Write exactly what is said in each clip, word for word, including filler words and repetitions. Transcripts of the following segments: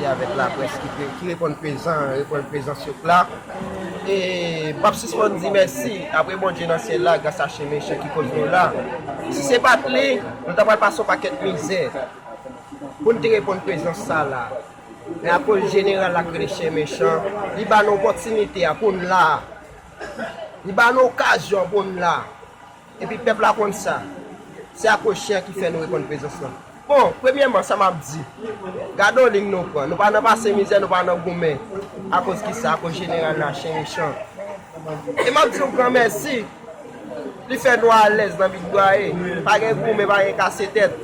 Avèk laprès ki, pre- ki reponn prezan, reponn prezans yo la. E m p ap sispann di mèsi apre Bondye nan syèl la, gras a Chen Mechan ki koz nou la. Si se pa t li, nou ta pral pase yon pakèt mizè pou n te reponn prezans sa la. Men akoz jeneral la k rele Chen Mechan, li ba n opòtinite a pou n la. Li ba n okazyon pou n la. Epi pèp la konn sa. Se akoz chen an ki fè nou reponn prezans lan. Bon, premyèman, sa m ap di. Gade yon liy nou pran. Nou pa nan pase mizè, nou pa nan goumen. Akoz kisa? Akoz jeneral la, Chen Mechan. E m ap di yon gran mèsi. Li fè nou alèz nan Big Bwaye. Pa gen goumen, pa gen kase tèt.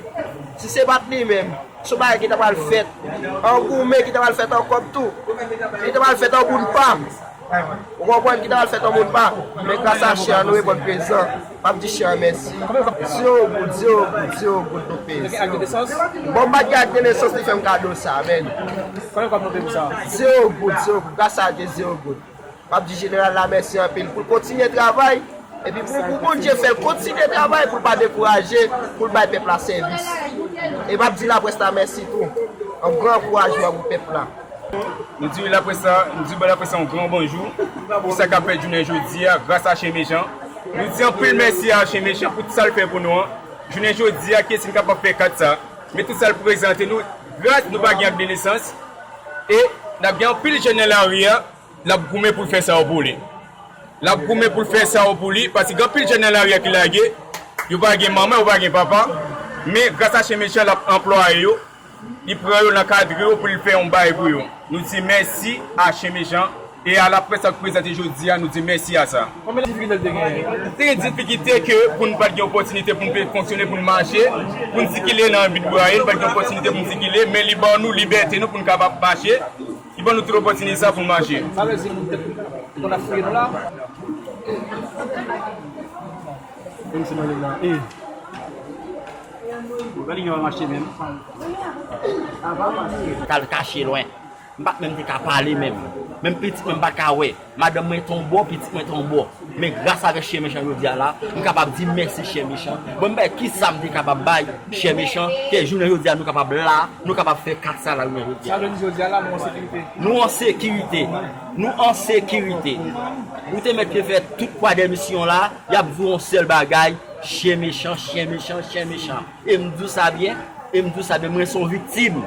Si se pa t li menm, se yon bagay ki ta pral fèt an goumen, ki ta pral fèt an kòb tou. Ki ta pral fèt an bounpa. Ou konprann, ki ta pral fèt an bounpa. Men gras a chen an, nou reponn prezan. M ap di chen an mèsi. Zero goud, zero goud, zero goud nou peye. Bon, m pa t gen ak de nesans, li fè m kado sa, men. Zero goud, zero goud. Gras a Dye, zero goud. M ap di jeneral la mèsi anpil pou l kontinye travay. Epi pou, pou Bondye fè l kontinye travay, pou l pa dekouraje, pou l bay pèp la sèvis. E m ap di laprès la mèsi tou. Yon gran ankourajman pou pèp la. Nou di laprès la, nou di laprès la yon gran bonjou pou sa k ap fèt jounen jodi a, gras a Chen Mechan. Nou di anpil mèsi a Chen Mechan pou tout sa l fè pou nou an. Jounen jodi a, kiyès ki kapab fè kat sa? Men tout sa l prezante nou, gras nou pa gen ak de nesans. E n ap gen anpil jèn nan lari a, l ap goumen pou l fè sa yo pou li. L ap goumen pou l fè sa yo pou li, paske gen anpil jèn nan lari a ki lage, yo pa gen manman, yo pa gen papa, men gras a Chen Mechan, l ap anplwaye yo, li pran yo, l ankadre yo pou l fè yon bagay pou yo. Nou di mèsi a Chen Mechan e a laprès k ap prezante jodi a, nou di mèsi a sa. Konbyen difikilte l te genyen? Te gen difikilte ke pou n pa t gen opòtinite pou n pe fonksyone, pou n mache, pou n sikile nan Big Bwaye, n pa t gen opòtinite pou n sikile, men li ban nou libète nou pou n kapab mache. Li ban nou tout opòtinite sa pou n mache. Sa vle di moun te konn ap fouye nou la? Menm si mwen la. E. Gade yon mache menm. T al kache lwen. M pa t menm te ka pale menm. Menm pitit mwen m pa t ka wè. Madanm mwen t on bò, pitit mwen t on bò. Men gras avèk Chen Mechan jodi a la, m kapab di mèsi Chen Mechan. Bon, m bay kisa m te kapab bay Chen Mechan, ke jounen jodi a nou kapab la, nou kapab fè kat sa la jounen jodi a. Sa vle di jodi a la, nou an sekirite. Nou an sekirite. Nou an sekirite. Ou te mèt ke fè tout kwa dè misyon la, y ap di w yon sèl bagay, Chen Mechan, Chen Mechan, Chen Mechan. E m di w sa byen, e m di w sa byen, mwen se yon viktim.